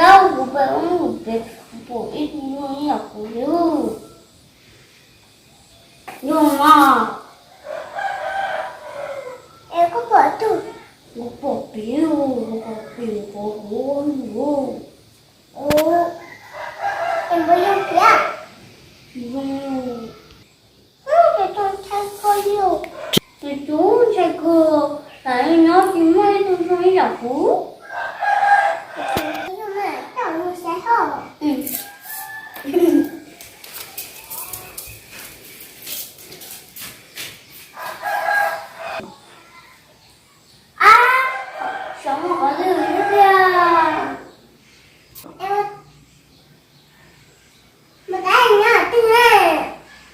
Kuv pem ub kuv pem, kuv pom ib tug zoo ib yam kuv li. Zoo mas. Es koj pom tug? Kuv pom piv, kuv pom piv qhov huv. Es npawg zoo thiab. Zoo. Tus ntshai kawg li. Tus ntshai kawg, tam sim no tsis muaj ib tug zoo ib yam kuv. Ab, xyov muaj qhov twg thiab tiag. Mas tab nyob twg ne?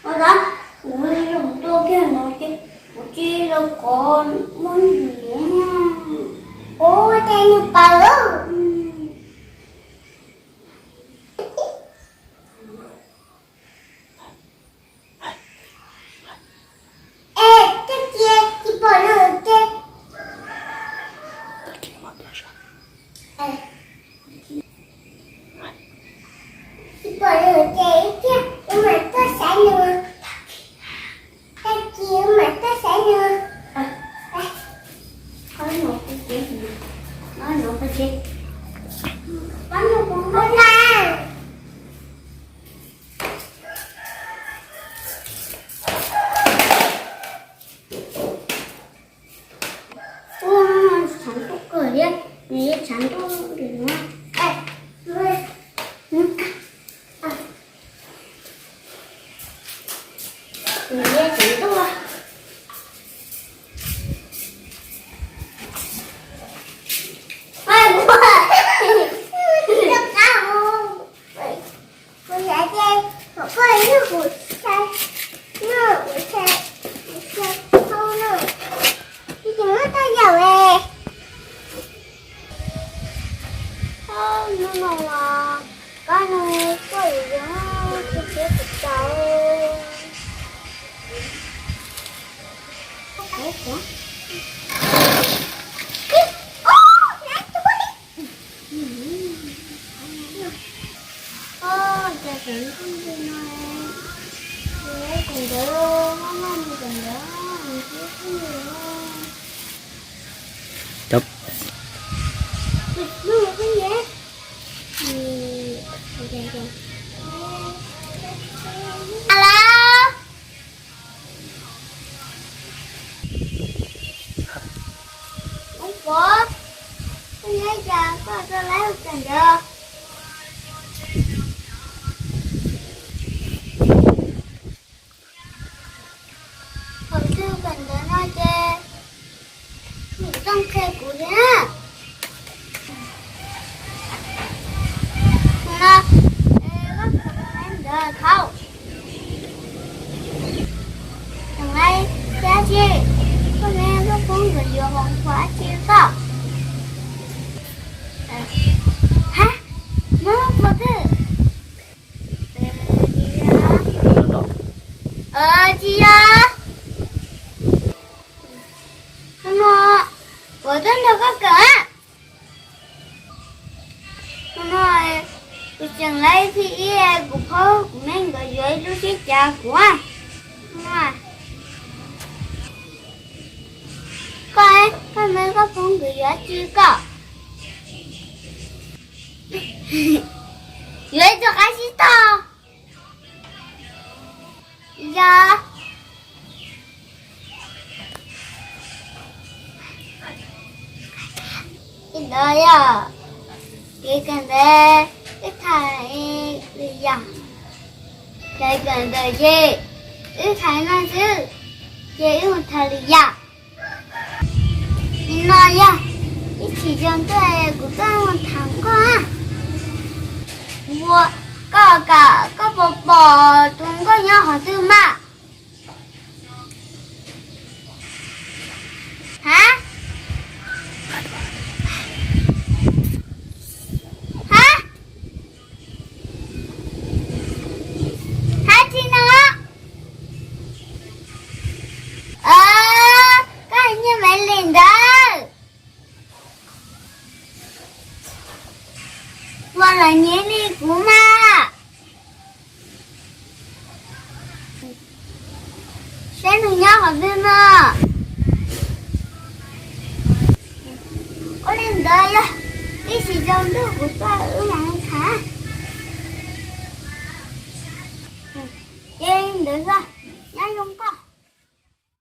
Ua tab, kuv zoo tuaj kiag no ces kuv tsis los kov muab nws. Ua cas nws paws lawm? Es tag kis tsis pom nws ces, tsis pom nws ces ib tiag wb mam tuaj saib nws. Tag kis wb mam tuaj saib nws. Ua, tshav ntuj kawg thiab, nws yeej tshav ntuj li no. Nws yeej tshav ntuj. Kuv xav ces kom koj ib hnub kuv tshais, hnub kuv tshais, kuv tshais thauj no, tsis muaj tau yaum es. Hnub no los kab no tuaj yuav yuav tsis txiav kuv tsaus. Ub, puas, koj nyob cas koj tau laib ua cas ntawd? Thaum twg kawm ntawv no ces nws txoj qhia kuv thiab na. Tus no, koj kawm ntawv thaum tseem laib thiab tsis, koj ne koj poob nkawd yuav hauv qhua dab tsi koj? Ha, no puas twg? Tsis yog. Tus no, kuv twb nrog koj kawm. Tus no, kuv tseem laib thib ib, kuv phob kuv me nkawd yuav ib lub sib cav kuv. Koj, koj me koj phob nkawd yuav tsi koj? Yuav ib tug qab sib tog. Yog. Ntawd yog kev kawm ntawv wb tham li yam, kev kawm ntawv ces wb tham no xwb, ces wb mus tham lwm yam. Nim no yog ib chim zoo tuaj kuv tuaj mus tham nkauj. Ua, koj kam koj puas pom tus nkauj nyob qhov twg mas? Ha, ha, ha tsi no? Koj nyiaj Maiv Lis ntawd. Ua, Nws nyob qhov twg no? Ua li ntawd yog ib sim tsaus ntuj kuv tuaj wb mam li tham. Ces li ntawd xwb, nyob zoo koj.